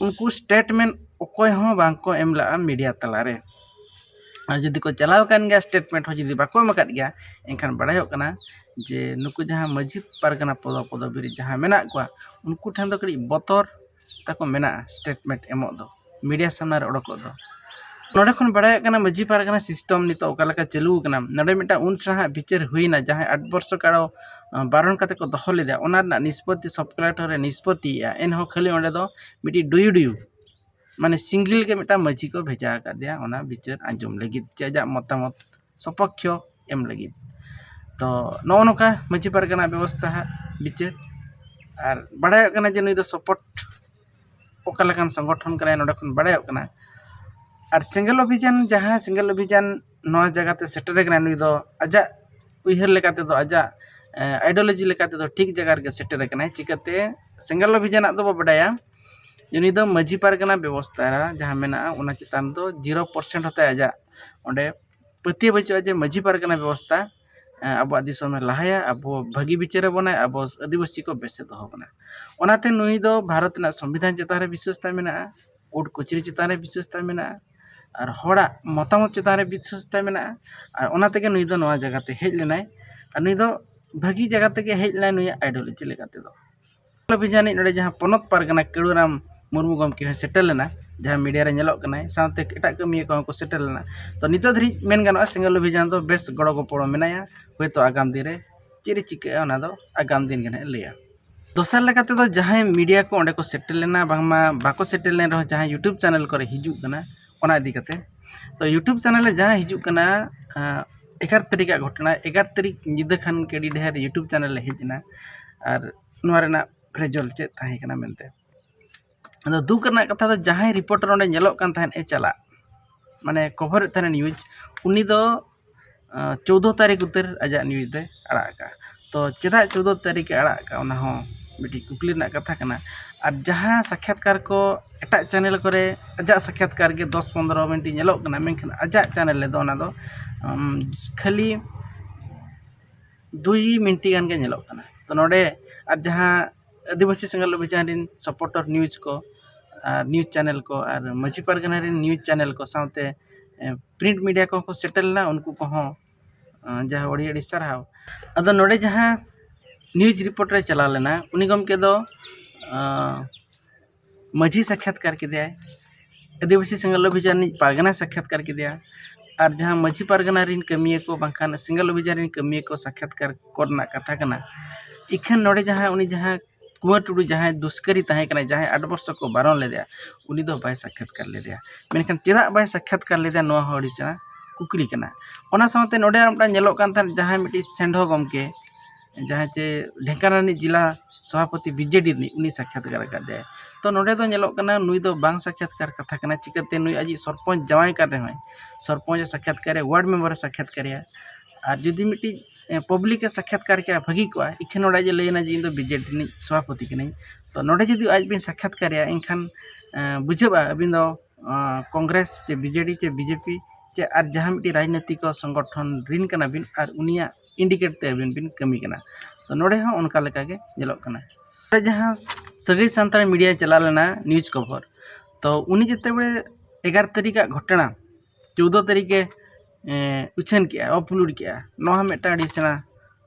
ᱩᱱᱠᱩ ᱥᱴᱮᱴᱢᱮᱱᱴ ᱚᱠᱚᱭ ᱦᱚᱸ ᱵᱟᱝ ᱠᱚ ᱮᱢ ᱞᱟᱜᱼᱟ ᱢᱤᱰᱤᱭᱟ ᱛᱟᱞᱟᱨᱮ᱾ ᱟᱨ ᱡᱩᱫᱤ ᱠᱚ ᱪᱟᱞᱟᱣ ᱟᱠᱟᱱ ᱜᱮᱭᱟ, ᱥᱴᱮᱴᱢᱮᱱᱴ ᱦᱚᱸ ᱡᱩᱫᱤ ᱵᱟᱠᱚ ᱮᱢ ᱟᱠᱟᱫ ᱜᱮᱭᱟ, ᱮᱱᱠᱷᱟᱱ ᱵᱟᱲᱟᱭᱚᱜ ᱠᱟᱱᱟ ᱡᱮ ᱱᱩᱠᱩ ᱡᱟᱦᱟᱸ ᱢᱟᱹᱡᱷᱤ ᱯᱟᱨᱜᱟᱱᱟ ᱯᱚᱫᱚ ᱯᱚᱫᱚᱵᱤ ᱨᱮ ᱡᱟᱦᱟᱸ ᱢᱮᱱᱟᱜ ᱠᱚᱣᱟ, ᱩᱱᱠᱩ ᱴᱷᱮᱱ ᱫᱚ ᱠᱟᱹᱴᱤᱡ ᱵᱚᱛᱚᱨ ᱛᱟᱠᱚ ᱢᱮᱱᱟᱜᱼᱟ ᱥᱴᱮᱴᱢᱮᱱᱴ ᱮᱢᱚᱜ ᱫᱚ, ᱢᱤᱰᱤᱭᱟ ᱥᱟᱢᱱᱟ ᱨᱮ ᱚᱰᱚᱠᱚᱜ ᱫᱚ᱾ ᱱᱚᱰᱮ ᱠᱷᱚᱱ ᱵᱟᱲᱟᱭᱚᱜ ᱠᱟᱱᱟ ᱢᱟᱹᱡᱷᱤ ᱯᱟᱨᱜᱟᱱᱟ ᱥᱤᱥᱴᱮᱢ ᱱᱤᱛᱚᱜ ᱚᱠᱟ ᱞᱮᱠᱟ ᱪᱟᱹᱞᱩ ᱟᱠᱟᱱᱟ᱾ ᱱᱚᱰᱮ ᱢᱤᱫᱴᱟᱝ ᱩᱱ ᱥᱮᱬᱟᱦᱟᱜ ᱵᱤᱪᱟᱹᱨ ᱦᱩᱭᱱᱟ, ᱡᱟᱦᱟᱸᱭ ᱟᱴ ᱵᱚᱨᱥᱚ ᱠᱟᱲᱚ ᱵᱟᱨᱚᱱ ᱠᱟᱛᱮ ᱠᱚ ᱫᱚᱦᱚ ᱞᱮᱫᱟ, ᱚᱱᱟ ᱨᱮᱱᱟᱜ ᱱᱤᱥᱯᱚᱛᱤ ᱥᱚᱵ ᱠᱟᱞᱮᱠᱴᱚᱨ ᱮ ᱱᱤᱥᱯᱚᱛᱤᱭᱮᱜᱼᱟ᱾ ᱮᱱᱦᱚᱸ ᱠᱷᱟᱹᱞᱤ ᱚᱸᱰᱮ ᱫᱚ ᱢᱤᱫᱴᱤᱡ ᱰᱩᱭᱩ ᱰᱩᱭᱩ, ᱢᱟᱱᱮ ᱥᱤᱝᱜᱮᱞ ᱜᱮ ᱢᱤᱫᱴᱟᱝ ᱢᱟᱹᱡᱷᱤ ᱠᱚ ᱵᱷᱮᱡᱟ ᱟᱠᱟᱫᱮᱭᱟ ᱚᱱᱟ ᱵᱤᱪᱟᱹᱨ ᱟᱸᱡᱚᱢ ᱞᱟᱹᱜᱤᱫ, ᱪᱮ ᱟᱡᱟᱜ ᱢᱚᱛᱟᱢᱚᱛ ᱥᱚᱯᱚᱠᱠᱷᱚ ᱮᱢ ᱞᱟᱹᱜᱤᱫ᱾ ᱛᱚ ᱱᱚᱜᱼᱚ ᱱᱚᱝᱠᱟ ᱢᱟᱹᱡᱷᱤ ᱯᱟᱨᱜᱟᱱᱟ ᱵᱮᱵᱚᱥᱛᱷᱟ ᱦᱟᱸᱜ ᱵᱤᱪᱟᱹᱨ᱾ ᱟᱨ ᱵᱟᱲᱟᱭᱚᱜ ᱠᱟᱱᱟ ᱡᱮ ᱱᱩᱭ ᱫᱚ ᱥᱚᱯᱚᱴ ᱚᱠᱟ ᱞᱮᱠᱟᱱ ᱥᱚᱝᱜᱚᱴᱷᱚᱱ ᱠᱟᱱᱟᱭ, ᱱᱚᱰᱮ ᱠᱷᱚᱱ ᱵᱟᱲᱟᱭᱚᱜ ᱠᱟᱱᱟ᱾ ᱟᱨ ᱥᱮᱸᱜᱮᱞ ᱚᱵᱷᱤᱡᱟᱱ, ᱡᱟᱦᱟᱸ ᱥᱮᱸᱜᱮᱞ ᱚᱵᱷᱤᱡᱟᱱ ᱱᱚᱣᱟ ᱡᱟᱭᱜᱟ ᱛᱮ ᱥᱮᱴᱮᱨ ᱟᱠᱟᱱᱟ, ᱱᱩᱭ ᱫᱚ ᱟᱡᱟᱜ ᱩᱭᱦᱟᱹᱨ ᱞᱮᱠᱟ ᱛᱮᱫᱚ, ᱟᱡᱟᱜ ᱟᱭᱰᱤᱭᱳᱞᱚᱡᱤ ᱞᱮᱠᱟ ᱛᱮᱫᱚ ᱴᱷᱤᱠ ᱡᱟᱭᱜᱟ ᱨᱮᱜᱮ ᱥᱮᱴᱮᱨ ᱟᱠᱟᱱᱟᱭ᱾ ᱪᱤᱠᱟᱹᱛᱮ ᱥᱮᱸᱜᱮᱞ ᱚᱵᱷᱤᱡᱟᱱᱟᱜ ᱫᱚᱵᱚ ᱵᱟᱰᱟᱭᱟ ᱡᱮ ᱱᱩᱭ ᱫᱚ ᱢᱟᱹᱡᱷᱤ ᱯᱟᱨᱜᱟᱱᱟ ᱵᱮᱵᱚᱥᱛᱷᱟ ᱡᱟᱦᱟᱸ ᱢᱮᱱᱟᱜᱼᱟ, ᱚᱱᱟ ᱪᱮᱛᱟᱱ ᱫᱚ ᱡᱤᱨᱳ ᱯᱟᱨᱥᱮᱱᱴ ᱦᱚᱸᱛᱟᱭ ᱟᱡᱟᱜ ᱚᱸᱰᱮ ᱯᱟᱹᱛᱭᱟᱹᱣ ᱵᱟᱹᱪᱩᱜᱼᱟ ᱡᱮ ᱢᱟᱹᱡᱷᱤ ᱯᱟᱨᱜᱟᱱᱟ ᱵᱮᱵᱚᱥᱛᱷᱟ ᱟᱵᱚᱣᱟᱜ ᱫᱤᱥᱚᱢᱮ ᱞᱟᱦᱟᱭᱟ, ᱟᱵᱚ ᱵᱷᱟᱹᱜᱤ ᱵᱤᱪᱟᱹᱨ ᱟᱵᱚᱱᱟᱭ, ᱟᱵᱚ ᱟᱹᱫᱤᱵᱟᱹᱥᱤ ᱠᱚ ᱵᱮᱥᱮ ᱫᱚᱦᱚ ᱵᱚᱱᱟ᱾ ᱚᱱᱟᱛᱮ ᱱᱩᱭ ᱫᱚ ᱵᱷᱟᱨᱚᱛ ᱨᱮᱱᱟᱜ ᱥᱚᱝᱵᱤᱫᱷᱟᱱ ᱪᱮᱛᱟᱱ ᱨᱮ ᱵᱤᱥᱣᱟᱥ ᱛᱟᱭ ᱢᱮᱱᱟᱜᱼᱟ, ᱠᱳᱨᱴ ᱠᱚᱪᱟᱹᱨᱤ ᱪᱮᱛᱟᱱ ᱨᱮ ᱵᱤᱥᱣᱟᱥ ᱛᱟᱭ ᱢᱮᱱᱟᱜᱼᱟ, ᱟᱨ ᱦᱚᱲᱟᱜ ᱢᱚᱛᱟᱢᱚᱛ ᱪᱮᱛᱟᱱ ᱨᱮ ᱵᱤᱥᱣᱟᱥ ᱛᱟᱭ ᱢᱮᱱᱟᱜᱼᱟ᱾ ᱟᱨ ᱚᱱᱟ ᱛᱮᱜᱮ ᱱᱩᱭ ᱫᱚ ᱱᱚᱣᱟ ᱡᱟᱭᱜᱟ ᱛᱮ ᱦᱮᱡ ᱞᱮᱱᱟᱭ᱾ ᱟᱨ ᱱᱩᱭ ᱫᱚ ᱵᱷᱟᱹᱜᱤ ᱡᱟᱭᱜᱟ ᱛᱮᱜᱮ ᱦᱮᱡ ᱞᱮᱱᱟᱭ ᱱᱩᱭᱟᱜ ᱟᱭᱰᱤᱭᱳᱞᱚᱡᱤ ᱞᱮᱠᱟ ᱛᱮᱫᱚ᱾ ᱚᱵᱷᱤᱡᱟᱱᱤᱡ ᱱᱚᱰᱮ ᱡᱟᱦᱟᱸ ᱯᱚᱱᱚᱛ ᱯᱟᱨᱜᱟᱱᱟ ᱠᱟᱹᱲᱩᱨᱟᱢ ᱢᱩᱨᱢᱩ ᱜᱚᱢᱠᱮ ᱦᱚᱸᱭ ᱥᱮᱴᱮᱨ ᱞᱮᱱᱟ, ᱡᱟᱦᱟᱸ ᱢᱤᱰᱤᱭᱟ ᱨᱮ ᱧᱮᱞᱚᱜ ᱠᱟᱱᱟᱭ, ᱥᱟᱶᱛᱮ ᱮᱴᱟᱜ ᱠᱟᱹᱢᱤᱭᱟᱹ ᱠᱚᱦᱚᱸ ᱠᱚ ᱥᱮᱴᱮᱨ ᱞᱮᱱᱟ᱾ ᱛᱚ ᱱᱤᱛᱚᱜ ᱫᱷᱟᱹᱨᱤᱡ ᱢᱮᱱ ᱜᱟᱱᱚᱜᱼᱟ ᱥᱮᱸᱜᱮᱞ ᱚᱵᱷᱤᱡᱟᱱ ᱫᱚ ᱵᱮᱥ ᱜᱚᱲᱚ ᱜᱚᱯᱚᱲᱚ ᱢᱮᱱᱟᱭᱟ᱾ ᱦᱳᱭᱛᱳ ᱟᱜᱟᱢ ᱫᱤᱱ ᱨᱮ ᱪᱮᱫ ᱮ ᱪᱤᱠᱟᱹᱜᱼᱟ ᱚᱱᱟ ᱫᱚ ᱟᱜᱟᱢ ᱫᱤᱱ ᱜᱮ ᱱᱟᱦᱟᱜ ᱞᱟᱹᱭᱟ᱾ ᱫᱚᱥᱟᱨ ᱞᱮᱠᱟ ᱛᱮᱫᱚ ᱡᱟᱦᱟᱸᱭ ᱢᱤᱰᱤᱭᱟ ᱠᱚ ᱚᱸᱰᱮ ᱠᱚ ᱥᱮᱴᱮᱨ ᱞᱮᱱᱟ, ᱵᱟᱝᱢᱟ ᱵᱟᱠᱚ ᱥᱮᱴᱮᱨ ᱞᱮᱱ ᱨᱮᱦᱚᱸ ᱡᱟᱦᱟᱸᱭ ᱭᱩᱴᱩᱵᱽ ᱪᱮᱱᱮᱞ ᱠᱚᱨᱮ ᱦᱤᱡᱩᱜ ᱠᱟᱱᱟ ᱚᱱᱟ ᱤᱫᱤ ᱠᱟᱛᱮ᱾ ᱛᱚ ᱭᱩᱴᱩᱵᱽ ᱪᱮᱱᱮᱞ ᱨᱮ ᱡᱟᱦᱟᱸ ᱦᱤᱡᱩᱜ ᱠᱟᱱᱟ, ᱟᱸ, ᱮᱜᱟᱨᱚ ᱛᱟᱹᱨᱤᱠᱷᱟᱜ ᱜᱷᱚᱴᱚᱱᱟ, ᱮᱜᱟᱨᱚ ᱛᱟᱹᱨᱤᱠᱷ ᱧᱤᱫᱟᱹ ᱠᱷᱟᱱ ᱜᱮ ᱟᱹᱰᱤ ᱰᱷᱮᱨ ᱭᱩᱴᱩᱵᱽ ᱪᱮᱱᱮᱞ ᱨᱮ ᱦᱮᱡ ᱮᱱᱟ᱾ ᱟᱨ ᱱᱚᱣᱟ ᱨᱮᱱᱟᱜ ᱨᱮᱡᱟᱞᱴ ᱪᱮᱫ ᱛᱟᱦᱮᱸ ᱠᱟᱱᱟ ᱢᱮᱱᱛᱮ᱾ ᱟᱫᱚ ᱫᱩᱠ ᱨᱮᱱᱟᱜ ᱠᱟᱛᱷᱟ ᱫᱚ ᱡᱟᱦᱟᱸᱭ ᱨᱤᱯᱳᱨᱴᱟᱨ ᱚᱸᱰᱮ ᱧᱮᱞᱚᱜ ᱠᱟᱱ ᱛᱟᱦᱮᱸᱫ ᱮ ᱪᱟᱞᱟᱜ, ᱢᱟᱱᱮ ᱠᱚᱵᱷᱟᱨᱮᱫ ᱛᱟᱦᱮᱱᱟ ᱱᱤᱭᱩᱡᱽ, ᱩᱱᱤ ᱫᱚ ᱟᱸ, ᱪᱳᱫᱽᱫᱳ ᱛᱟᱹᱨᱤᱠᱷ ᱩᱛᱟᱹᱨ ᱟᱡᱟᱜ ᱱᱤᱭᱩᱡᱽ ᱫᱚᱭ ᱟᱲᱟᱜ ᱟᱠᱟᱫᱼᱟ᱾ ᱛᱚ ᱪᱮᱫᱟᱜ ᱪᱳᱫᱽᱫᱳ ᱛᱟᱹᱨᱤᱠᱷ ᱮ ᱟᱲᱟᱜ ᱟᱠᱟᱫᱼᱟ, ᱚᱱᱟ ᱦᱚᱸ ᱢᱤᱫᱴᱤᱡ ᱠᱩᱠᱞᱤ ᱨᱮᱱᱟᱜ ᱠᱟᱛᱷᱟ ᱠᱟᱱᱟ᱾ ᱟᱨ ᱡᱟᱦᱟᱸ ᱥᱟᱠᱷᱭᱟᱛᱠᱟᱨ ᱠᱚ ᱮᱴᱟᱜ ᱪᱮᱱᱮᱞ ᱠᱚᱨᱮ ᱟᱡᱟᱜ ᱥᱟᱠᱷᱭᱟᱛᱠᱟᱨ ᱜᱮ ᱫᱚᱥ ᱯᱚᱱᱫᱽᱨᱚ ᱢᱤᱱᱤᱴ ᱧᱮᱞᱚᱜ ᱠᱟᱱᱟ, ᱢᱮᱱᱠᱷᱟᱱ ᱟᱡᱟᱜ ᱪᱮᱱᱮᱞ ᱨᱮᱫᱚ ᱚᱱᱟ ᱫᱚ, ᱟᱢ, ᱠᱷᱟᱹᱞᱤ ᱫᱩᱭ ᱢᱤᱱᱤᱴ ᱜᱟᱱ ᱜᱮ ᱧᱮᱞᱚᱜ ᱠᱟᱱᱟ᱾ ᱛᱚ ᱱᱚᱰᱮ ᱟᱨ ᱡᱟᱦᱟᱸ ᱟᱹᱫᱤᱵᱟᱹᱥᱤ ᱥᱮᱸᱜᱮᱞ ᱚᱵᱷᱤᱡᱟᱱ ᱨᱮᱱ ᱥᱟᱯᱳᱨᱴᱟᱨ ᱱᱤᱭᱩᱡᱽ ᱠᱚ ᱟᱨ ᱱᱤᱭᱩᱡᱽ ᱪᱮᱱᱮᱞ ᱠᱚ ᱟᱨ ᱢᱟᱹᱡᱷᱤ ᱯᱟᱨᱜᱟᱱᱟ ᱨᱮᱱ ᱱᱤᱭᱩᱡᱽ ᱪᱮᱱᱮᱞ ᱠᱚ ᱥᱟᱶᱛᱮ ᱯᱨᱤᱱᱴ ᱢᱤᱰᱤᱭᱟ ᱠᱚᱦᱚᱸ ᱠᱚ ᱥᱮᱴᱮᱨ ᱞᱮᱱᱟ, ᱩᱱᱠᱩ ᱠᱚᱦᱚᱸ ᱡᱟᱦᱟᱸ ᱟᱹᱰᱤ ᱟᱹᱰᱤ ᱥᱟᱨᱦᱟᱣ᱾ ᱟᱫᱚ ᱱᱚᱰᱮ ᱡᱟᱦᱟᱸ ᱱᱤᱭᱩᱡᱽ ᱨᱤᱯᱳᱨᱴ ᱨᱮ ᱪᱟᱞᱟᱣ ᱞᱮᱱᱟ, ᱩᱱᱤ ᱜᱚᱢᱠᱮ ᱫᱚ ᱢᱟᱹᱡᱷᱤ ᱥᱟᱠᱷᱭᱟᱛᱠᱟᱨ ᱠᱮᱫᱮᱭᱟᱭ, ᱟᱹᱫᱤᱵᱟᱹᱥᱤ ᱥᱮᱸᱜᱮᱞ ᱚᱵᱷᱤᱡᱟᱱ ᱨᱤᱱᱤᱡ ᱯᱟᱨᱜᱟᱱᱟ ᱥᱟᱠᱷᱭᱟᱛᱠᱟᱨ ᱠᱮᱫᱮᱭᱟ, ᱟᱨ ᱡᱟᱦᱟᱸ ᱢᱟᱹᱡᱷᱤ ᱯᱟᱨᱜᱟᱱᱟ ᱨᱤᱱ ᱠᱟᱹᱢᱤᱭᱟᱹ ᱠᱚ ᱵᱟᱝᱠᱷᱟᱱ ᱥᱮᱸᱜᱮᱞ ᱚᱵᱷᱤᱡᱟᱱ ᱨᱤᱱ ᱠᱟᱹᱢᱤᱭᱟᱹ ᱠᱚ ᱥᱟᱠᱷᱭᱟᱛᱠᱟᱨ ᱠᱚᱨᱮᱱᱟᱜ ᱠᱟᱛᱷᱟ ᱠᱟᱱᱟ᱾ ᱤᱠᱷᱟᱹᱱ ᱱᱚᱰᱮ ᱡᱟᱦᱟᱸ ᱩᱱᱤ ᱡᱟᱦᱟᱸ ᱠᱩᱸᱣᱟᱨ ᱴᱩᱰᱩ ᱡᱟᱦᱟᱸᱭ ᱫᱩᱥᱠᱟᱹᱨᱤ ᱛᱟᱦᱮᱸ ᱠᱟᱱᱟᱭ, ᱡᱟᱦᱟᱸᱭ ᱟᱴ ᱵᱚᱨᱥᱚ ᱠᱚ ᱵᱟᱨᱚᱱ ᱞᱮᱫᱮᱭᱟ, ᱩᱱᱤ ᱫᱚ ᱵᱟᱭ ᱥᱟᱠᱷᱭᱟᱛᱠᱟᱨ ᱞᱮᱫᱮᱭᱟ᱾ ᱢᱮᱱᱠᱷᱟᱱ ᱪᱮᱫᱟᱜ ᱵᱟᱭ ᱥᱟᱠᱷᱭᱟᱛᱠᱟᱨ ᱞᱮᱫᱮᱭᱟ, ᱱᱚᱣᱟ ᱦᱚᱸ ᱟᱹᱰᱤ ᱥᱮᱬᱟ ᱠᱩᱠᱞᱤ ᱠᱟᱱᱟ᱾ ᱚᱱᱟ ᱥᱟᱶᱛᱮ ᱱᱚᱰᱮ ᱟᱨ ᱢᱤᱫᱴᱟᱝ ᱧᱮᱞᱚᱜ ᱠᱟᱱ ᱛᱟᱦᱮᱸᱫ, ᱡᱟᱦᱟᱸᱭ ᱢᱤᱫᱴᱤᱡ ᱥᱮᱱᱰᱦᱚ ᱜᱚᱢᱠᱮ, ᱡᱟᱦᱟᱸᱭ ᱪᱮ ᱰᱷᱮᱝᱠᱟᱱᱟᱞ ᱨᱤᱱᱤᱡ ᱡᱮᱞᱟ ᱥᱚᱵᱷᱟᱯᱚᱛᱤ ᱵᱤᱡᱮᱰᱤ ᱨᱤᱱᱤᱡ, ᱩᱱᱤ ᱥᱟᱠᱷᱭᱟᱛᱠᱟᱨ ᱟᱠᱟᱫᱮᱭᱟᱭ᱾ ᱛᱚ ᱱᱚᱰᱮ ᱫᱚ ᱧᱮᱞᱚᱜ ᱠᱟᱱᱟ, ᱱᱩᱭ ᱫᱚ ᱵᱟᱝ ᱥᱟᱠᱷᱭᱟᱛᱠᱟᱨ ᱠᱟᱛᱷᱟ ᱠᱟᱱᱟ᱾ ᱪᱤᱠᱟᱹᱛᱮ ᱱᱩᱭ ᱟᱡᱤᱡ ᱥᱚᱨᱯᱚᱧᱪ ᱡᱟᱶᱟᱭ ᱠᱟᱱ ᱨᱮᱦᱚᱸᱭ, ᱥᱚᱨᱯᱚᱧᱪ ᱮ ᱥᱟᱠᱷᱭᱟᱛᱠᱟᱨᱮᱭᱟ, ᱣᱟᱨᱰ ᱢᱮᱢᱵᱟᱨ ᱮ ᱥᱟᱠᱷᱭᱟᱛᱠᱟᱨᱮᱭᱟ, ᱟᱨ ᱡᱩᱫᱤ ᱢᱤᱫᱴᱤᱡ ᱯᱟᱵᱽᱞᱤᱠ ᱮ ᱥᱟᱠᱷᱭᱟᱛᱠᱟᱨ ᱠᱮᱭᱟ ᱵᱷᱟᱹᱜᱤ ᱠᱚᱜᱼᱟ᱾ ᱤᱠᱷᱟᱹᱱ ᱱᱚᱰᱮ ᱡᱮ ᱞᱟᱹᱭ ᱮᱱᱟ ᱡᱮ ᱤᱧ ᱫᱚ ᱵᱤᱡᱮᱰᱤ ᱨᱤᱱᱤᱡ ᱥᱚᱵᱷᱟᱯᱚᱛᱤ ᱠᱟᱹᱱᱟᱹᱧ, ᱛᱚ ᱱᱚᱰᱮ ᱡᱩᱫᱤ ᱟᱡ ᱵᱤᱱ ᱥᱟᱠᱷᱭᱟᱛᱠᱟᱨᱮᱭᱟ, ᱮᱱᱠᱷᱟᱱ ᱵᱩᱡᱷᱟᱹᱜᱼᱟ ᱟᱹᱵᱤᱱ ᱫᱚ ᱠᱚᱝᱜᱨᱮᱥ ᱪᱮ ᱵᱤᱡᱮᱰᱤ ᱪᱮ ᱵᱤᱡᱮᱯᱤ ᱪᱮ ᱟᱨ ᱡᱟᱦᱟᱸ ᱢᱤᱫᱴᱤᱡ ᱨᱟᱡᱽᱱᱳᱭᱛᱤᱠ ᱥᱚᱝᱜᱚᱴᱷᱚᱱ ᱨᱤᱱ ᱠᱟᱱᱟ ᱵᱤᱱ ᱟᱨ ᱩᱱᱤᱭᱟᱜ ᱤᱱᱰᱤᱠᱮᱴ ᱛᱮ ᱟᱹᱵᱤᱱ ᱵᱤᱱ ᱠᱟᱹᱢᱤ ᱠᱟᱱᱟ᱾ ᱛᱚ ᱱᱚᱰᱮ ᱦᱚᱸ ᱚᱱᱠᱟ ᱞᱮᱠᱟ ᱜᱮ ᱧᱮᱞᱚᱜ ᱠᱟᱱᱟ᱾ ᱱᱚᱰᱮ ᱡᱟᱦᱟᱸ ᱥᱟᱹᱜᱟᱹᱭ ᱥᱟᱱᱛᱟᱲ ᱢᱤᱰᱤᱭᱟ ᱪᱟᱞᱟᱣ ᱞᱮᱱᱟ ᱱᱤᱭᱩᱡᱽ ᱠᱚᱵᱷᱚᱨ, ᱛᱚ ᱩᱱᱤ ᱡᱮᱛᱮ ᱵᱮᱲᱮ ᱮᱜᱟᱨᱚ ᱛᱟᱹᱨᱤᱠᱷᱟᱜ ᱜᱷᱚᱴᱚᱱᱟ ᱪᱳᱫᱽᱫᱳ ᱛᱟᱹᱨᱤᱠᱷᱮ ᱩᱪᱷᱟᱹᱱ ᱠᱮᱜᱼᱟ, ᱟᱯᱞᱳᱰ ᱠᱮᱜᱼᱟ, ᱱᱚᱣᱟ ᱦᱚᱸ ᱢᱤᱫᱴᱟᱝ ᱟᱹᱰᱤ ᱥᱮᱬᱟ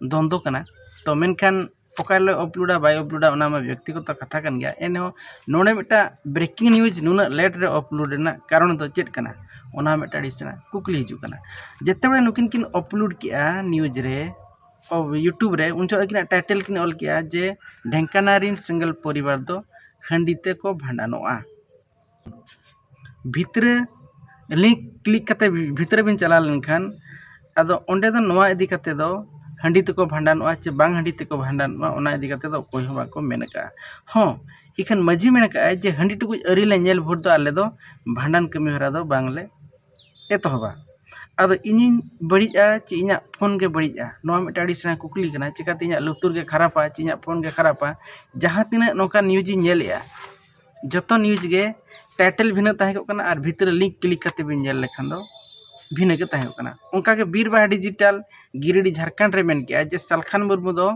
ᱫᱚᱱᱫᱚ ᱠᱟᱱᱟ᱾ ᱛᱚ ᱢᱮᱱᱠᱷᱟᱱ ᱚᱠᱟ ᱦᱤᱞᱳᱜ ᱟᱯᱞᱳᱰᱟ ᱵᱟᱭ ᱟᱯᱞᱳᱰᱟ, ᱚᱱᱟ ᱢᱟ ᱵᱮᱠᱛᱤᱜᱚᱛᱚ ᱠᱟᱛᱷᱟ ᱠᱟᱱ ᱜᱮᱭᱟ᱾ ᱮᱱᱦᱚᱸ ᱱᱚᱰᱮ ᱢᱤᱫᱴᱟᱝ ᱵᱨᱮᱠᱤᱝ ᱱᱤᱭᱩᱡᱽ ᱱᱩᱱᱟᱹᱜ ᱞᱮᱴ ᱨᱮ ᱟᱯᱞᱳᱰ ᱨᱮᱱᱟᱜ ᱠᱟᱨᱚᱱ ᱫᱚ ᱪᱮᱫ ᱠᱟᱱᱟ, ᱚᱱᱟ ᱦᱚᱸ ᱢᱤᱫᱴᱟᱝ ᱟᱹᱰᱤ ᱥᱮᱬᱟ ᱠᱩᱠᱞᱤ ᱦᱤᱡᱩᱜ ᱠᱟᱱᱟ᱾ ᱡᱮᱛᱮ ᱵᱮᱲᱮ ᱱᱩᱠᱤᱱ ᱠᱤᱱ ᱟᱯᱞᱳᱰ ᱠᱮᱜᱼᱟ ᱱᱤᱭᱩᱡᱽ ᱨᱮ, YouTube ᱨᱮ, ᱩᱱ ᱡᱚᱠᱷᱚᱱ ᱟᱹᱠᱤᱱᱟᱜ ᱴᱟᱭᱴᱮᱞ ᱠᱤᱱ ᱚᱞ ᱠᱮᱜᱼᱟ ᱡᱮ ᱰᱷᱮᱝᱠᱟᱱᱟᱞ ᱨᱤᱱ ᱥᱮᱸᱜᱮᱞ ᱯᱚᱨᱤᱵᱟᱨ ᱫᱚ ᱦᱟᱺᱰᱤ ᱛᱮᱠᱚ ᱵᱷᱟᱸᱰᱟᱱᱚᱜᱼᱟ᱾ ᱵᱷᱤᱛᱨᱮ ᱞᱤᱝᱠ ᱠᱞᱤᱠ ᱠᱟᱛᱮ ᱵᱷᱤᱛᱨᱮ ᱵᱤᱱ ᱪᱟᱞᱟᱣ ᱞᱮᱱᱠᱷᱟᱱ, ᱟᱫᱚ ᱚᱸᱰᱮ ᱫᱚ ᱱᱚᱣᱟ ᱤᱫᱤ ᱠᱟᱛᱮ ᱫᱚ ᱦᱟᱺᱰᱤ ᱛᱮᱠᱚ ᱵᱷᱟᱸᱰᱟᱱᱚᱜᱼᱟ ᱪᱮ ᱵᱟᱝ ᱦᱟᱺᱰᱤ ᱛᱮᱠᱚ ᱵᱷᱟᱸᱰᱟᱱᱚᱜᱼᱟ, ᱚᱱᱟ ᱤᱫᱤ ᱠᱟᱛᱮ ᱫᱚ ᱚᱠᱚᱭ ᱦᱚᱸ ᱵᱟᱠᱚ ᱢᱮᱱ ᱟᱠᱟᱫᱼᱟ᱾ ᱦᱚᱸ, ᱤᱠᱷᱟᱹᱱ ᱢᱟᱹᱡᱷᱤ ᱢᱮᱱ ᱟᱠᱟᱫᱼᱟᱭ ᱡᱮ ᱦᱟᱺᱰᱤ ᱴᱩᱠᱩᱡ ᱟᱹᱣᱨᱤ ᱞᱮ ᱧᱮᱞ ᱵᱷᱳᱨ ᱫᱚ ᱟᱞᱮ ᱫᱚ ᱵᱷᱟᱸᱰᱟᱱ ᱠᱟᱹᱢᱤ ᱦᱚᱨᱟ ᱫᱚ ᱵᱟᱝᱞᱮ ᱮᱛᱚᱦᱚᱵᱟ᱾ ᱟᱫᱚ ᱤᱧᱤᱧ ᱵᱟᱹᱲᱤᱡᱼᱟ ᱪᱮ ᱤᱧᱟᱹᱜ ᱯᱷᱳᱱ ᱜᱮ ᱵᱟᱹᱲᱤᱡᱼᱟ? ᱱᱚᱣᱟ ᱢᱤᱫᱴᱟᱝ ᱟᱹᱰᱤ ᱥᱮᱬᱟ ᱠᱩᱠᱞᱤ ᱠᱟᱱᱟ᱾ ᱪᱤᱠᱟᱹᱛᱮ ᱤᱧᱟᱹᱜ ᱞᱩᱛᱩᱨ ᱜᱮ ᱠᱷᱟᱨᱟᱯᱟ ᱪᱮ ᱤᱧᱟᱹᱜ ᱯᱷᱳᱱ ᱜᱮ ᱠᱷᱟᱨᱟᱯᱟ? ᱡᱟᱦᱟᱸ ᱛᱤᱱᱟᱹᱜ ᱱᱚᱝᱠᱟ ᱱᱤᱭᱩᱡᱽ ᱤᱧ ᱧᱮᱞᱮᱜᱼᱟ, ᱡᱚᱛᱚ ᱱᱤᱭᱩᱡᱽ ᱜᱮ ᱴᱟᱭᱴᱮᱞ ᱵᱷᱤᱱᱟᱹ ᱛᱟᱦᱮᱸ ᱠᱚᱜ ᱠᱟᱱᱟ ᱟᱨ ᱵᱷᱤᱛᱨᱤ ᱨᱮ ᱞᱤᱝᱠ ᱠᱞᱤᱠ ᱠᱟᱛᱮ ᱵᱤᱱ ᱧᱮᱞ ᱞᱮᱠᱷᱟᱱ ᱫᱚ ᱵᱷᱤᱱᱟᱹ ᱜᱮ ᱛᱟᱦᱮᱸ ᱠᱚᱜ ᱠᱟᱱᱟ᱾ ᱚᱱᱠᱟᱜᱮ ᱵᱤᱨᱵᱟᱦᱟ ᱰᱤᱡᱤᱴᱟᱞ ᱜᱤᱨᱤᱰᱤ ᱡᱷᱟᱲᱠᱷᱚᱸᱰ ᱨᱮ ᱢᱮᱱ ᱠᱮᱜᱼᱟ ᱡᱮ ᱥᱟᱞᱠᱷᱟᱱ ᱢᱩᱨᱢᱩ ᱫᱚ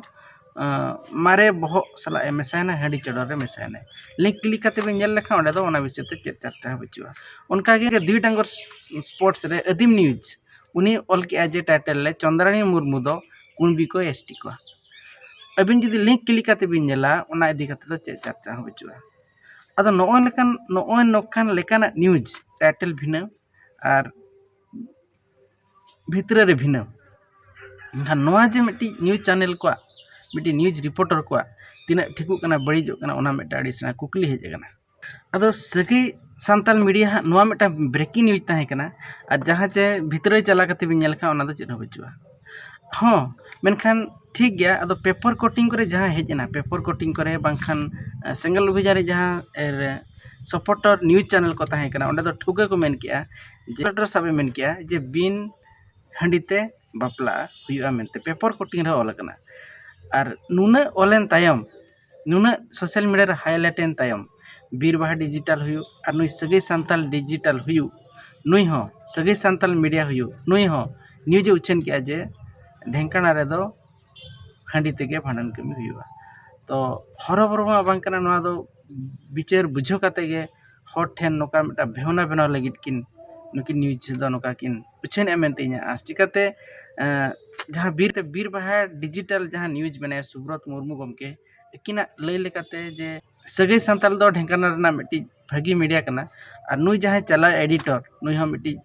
ᱢᱟᱨᱮ ᱵᱚᱦᱚᱜ ᱥᱟᱞᱟᱜ ᱮ ᱢᱮᱥᱟᱭᱮᱱᱟ, ᱦᱟᱺᱰᱤ ᱪᱚᱰᱚᱨ ᱨᱮ ᱢᱮᱥᱟᱭᱮᱱᱟ᱾ ᱞᱤᱝᱠ ᱠᱞᱤᱠ ᱠᱟᱛᱮ ᱵᱤᱱ ᱧᱮᱞ ᱞᱮᱠᱷᱟᱱ ᱚᱸᱰᱮ ᱫᱚ ᱚᱱᱟ ᱵᱤᱥᱚᱭ ᱛᱮ ᱪᱮᱫ ᱪᱟᱨᱪᱟ ᱦᱚᱸ ᱵᱟᱹᱪᱩᱜᱼᱟ᱾ ᱚᱱᱠᱟᱜᱮ ᱫᱩᱭ ᱰᱟᱝᱜᱚᱨ ᱥᱯᱳᱨᱴᱥ ᱨᱮ ᱟᱹᱫᱤᱢ ᱱᱤᱭᱩᱡᱽ, ᱩᱱᱤ ᱚᱞ ᱠᱮᱜᱼᱟ ᱡᱮ ᱴᱟᱭᱴᱮᱞ ᱨᱮ ᱪᱚᱱᱫᱨᱟᱱᱤ ᱢᱩᱨᱢᱩ ᱫᱚ ᱠᱩᱬᱵᱤ ᱠᱚ ᱮᱥ ᱴᱤ ᱠᱚᱣᱟ᱾ ᱟᱹᱵᱤᱱ ᱡᱩᱫᱤ ᱞᱤᱝᱠ ᱠᱞᱤᱠ ᱠᱟᱛᱮ ᱵᱤᱱ ᱧᱮᱞᱟ, ᱚᱱᱟ ᱤᱫᱤ ᱠᱟᱛᱮ ᱫᱚ ᱪᱮᱫ ᱪᱟᱨᱪᱟ ᱦᱚᱸ ᱵᱟᱹᱪᱩᱜᱼᱟ᱾ ᱟᱫᱚ ᱱᱚᱜᱼᱚᱭ ᱞᱮᱠᱟᱱ ᱱᱚᱜᱼᱚᱭ ᱱᱚᱝᱠᱟᱱ ᱞᱮᱠᱟᱱᱟᱜ ᱱᱤᱭᱩᱡᱽ ᱴᱟᱭᱴᱮᱞ ᱵᱷᱤᱱᱟᱹ ᱟᱨ ᱵᱷᱤᱛᱨᱤ ᱨᱮ ᱵᱷᱤᱱᱟᱹ᱾ ᱮᱱᱠᱷᱟᱱ ᱱᱚᱣᱟ ᱡᱮ ᱢᱤᱫᱴᱤᱡ ᱱᱤᱭᱩᱡᱽ ᱪᱮᱱᱮᱞ ᱠᱚᱣᱟᱜ ᱢᱤᱫᱴᱤᱡ ᱱᱤᱭᱩᱡᱽ ᱨᱤᱯᱳᱨᱴᱟᱨ ᱠᱚᱣᱟᱜ ᱛᱤᱱᱟᱹᱜ ᱴᱷᱤᱠᱚᱜ ᱠᱟᱱᱟ, ᱵᱟᱹᱲᱤᱡᱚᱜ ᱠᱟᱱᱟ, ᱚᱱᱟ ᱢᱤᱫᱴᱟᱝ ᱟᱹᱰᱤ ᱥᱮᱬᱟ ᱠᱩᱠᱞᱤ ᱦᱮᱡ ᱟᱠᱟᱱᱟ᱾ ᱟᱫᱚ ᱥᱟᱹᱜᱟᱹᱭ ᱥᱟᱱᱛᱟᱞ ᱢᱤᱰᱤᱭᱟ ᱦᱟᱸᱜ ᱱᱚᱣᱟ ᱢᱤᱫᱴᱟᱝ ᱵᱨᱮᱠᱤᱝ ᱱᱤᱭᱩᱡᱽ ᱛᱟᱦᱮᱸ ᱠᱟᱱᱟ᱾ ᱟᱨ ᱡᱟᱦᱟᱸ ᱪᱮ ᱵᱷᱤᱛᱨᱤ ᱪᱟᱞᱟᱣ ᱠᱟᱛᱮ ᱵᱤᱱ ᱧᱮᱞ ᱠᱷᱟᱱ ᱚᱱᱟ ᱫᱚ ᱪᱮᱫ ᱦᱚᱸ ᱵᱟᱹᱪᱩᱜᱼᱟ᱾ ᱦᱚᱸ, ᱢᱮᱱᱠᱷᱟᱱ ᱴᱷᱤᱠ ᱜᱮᱭᱟ, ᱟᱫᱚ ᱯᱮᱯᱟᱨ ᱠᱚᱴᱤᱝ ᱠᱚᱨᱮ ᱡᱟᱦᱟᱸ ᱦᱮᱡ ᱮᱱᱟ, ᱯᱮᱯᱟᱨ ᱠᱚᱴᱤᱝ ᱠᱚᱨᱮ ᱵᱟᱝᱠᱷᱟᱱ ᱥᱮᱸᱜᱮᱞ ᱚᱵᱷᱤᱡᱟᱱ ᱨᱮ ᱡᱟᱦᱟᱸ ᱥᱟᱯᱳᱨᱴᱟᱨ ᱱᱤᱭᱩᱡᱽ ᱪᱮᱱᱮᱞ ᱠᱚ ᱛᱟᱦᱮᱸ ᱠᱟᱱᱟ, ᱚᱸᱰᱮ ᱫᱚ ᱴᱷᱟᱹᱣᱠᱟᱹ ᱠᱚ ᱢᱮᱱ ᱠᱮᱜᱼᱟ ᱡᱮ ᱥᱟᱵ ᱮ ᱢᱮᱱ ᱠᱮᱜᱼᱟ ᱡᱮ ᱵᱤᱱ ᱦᱟᱺᱰᱤ ᱛᱮ ᱵᱟᱯᱞᱟ ᱦᱩᱭᱩᱜᱼᱟ ᱢᱮᱱᱛᱮ ᱯᱮᱯᱟᱨ ᱠᱚᱴᱤᱝ ᱨᱮ ᱚᱞ ᱟᱠᱟᱱᱟ᱾ ᱟᱨ ᱱᱩᱱᱟᱹᱜ ᱚᱞᱮᱱ ᱛᱟᱭᱚᱢ, ᱱᱩᱱᱟᱹᱜ ᱥᱳᱥᱟᱞ ᱢᱤᱰᱤᱭᱟ ᱨᱮ ᱦᱟᱭᱞᱟᱭᱤᱴ ᱮᱱ ᱛᱟᱭᱚᱢ, ᱵᱤᱨ ᱵᱟᱦᱟ ᱰᱤᱡᱤᱴᱟᱞ ᱦᱩᱭᱩᱜ ᱟᱨ ᱱᱩᱭ ᱥᱟᱹᱜᱟᱹᱭ ᱥᱟᱱᱛᱟᱞ ᱰᱤᱡᱤᱴᱟᱞ ᱦᱩᱭᱩᱜ, ᱱᱩᱭ ᱦᱚᱸ ᱥᱟᱹᱜᱟᱹᱭ ᱥᱟᱱᱛᱟᱞ ᱢᱤᱰᱤᱭᱟ ᱦᱩᱭᱩᱜ, ᱱᱩᱭ ᱦᱚᱸ ᱱᱤᱭᱩᱡᱽ ᱮ ᱩᱪᱷᱟᱹᱱ ᱠᱮᱜᱼᱟ ᱡᱮ ᱰᱷᱮᱝᱠᱟᱱᱟ ᱨᱮᱫᱚ ᱦᱟᱺᱰᱤ ᱛᱮᱜᱮ ᱵᱷᱟᱸᱰᱟᱱ ᱠᱟᱹᱢᱤ ᱦᱩᱭᱩᱜᱼᱟ᱾ ᱛᱚ ᱦᱚᱨᱚᱵᱚᱨᱚ ᱢᱟ ᱵᱟᱝ ᱠᱟᱱᱟ, ᱱᱚᱣᱟ ᱫᱚ ᱵᱤᱪᱟᱹᱨ ᱵᱩᱡᱷᱟᱹᱣ ᱠᱟᱛᱮ ᱜᱮ ᱦᱚᱲ ᱴᱷᱮᱱ ᱱᱚᱝᱠᱟ ᱢᱤᱫᱴᱟᱝ ᱵᱷᱟᱵᱽᱱᱟ ᱵᱮᱱᱟᱣ ᱞᱟᱹᱜᱤᱫ ᱠᱤᱱ ᱱᱩᱠᱤᱱ ᱱᱤᱭᱩᱡᱽ ᱫᱚ ᱱᱚᱝᱠᱟ ᱠᱤᱱ ᱩᱪᱷᱟᱹᱱᱮᱜᱼᱟ ᱢᱮᱱᱛᱮ ᱤᱧᱟᱹᱜ ᱟᱸᱥ᱾ ᱪᱤᱠᱟᱹᱛᱮ ᱮᱸ, ᱡᱟᱦᱟᱸ ᱵᱤᱨ ᱛᱮ ᱵᱤᱨ ᱵᱟᱦᱟ ᱰᱤᱡᱤᱴᱟᱞ ᱡᱟᱦᱟᱸ ᱱᱤᱭᱩᱡᱽ ᱢᱮᱱᱟᱭᱟ ᱥᱩᱵᱨᱚᱛ ᱢᱩᱨᱢᱩ ᱜᱚᱢᱠᱮ, ᱟᱹᱠᱤᱱᱟᱜ ᱞᱟᱹᱭ ᱞᱮᱠᱟᱛᱮ ᱡᱮ ᱥᱟᱹᱜᱟᱹᱭ ᱥᱟᱱᱛᱟᱞ ᱫᱚ ᱰᱷᱮᱝᱠᱟᱱᱟ ᱨᱮᱱᱟᱜ ᱢᱤᱫᱴᱤᱡ ᱵᱷᱟᱹᱜᱤ ᱢᱤᱰᱤᱭᱟ ᱠᱟᱱᱟ, ᱟᱨ ᱱᱩᱭ ᱡᱟᱦᱟᱸᱭ ᱪᱟᱞᱟᱣ ᱮᱰᱤᱴᱚᱨ, ᱱᱩᱭ ᱦᱚᱸ ᱢᱤᱫᱴᱤᱡ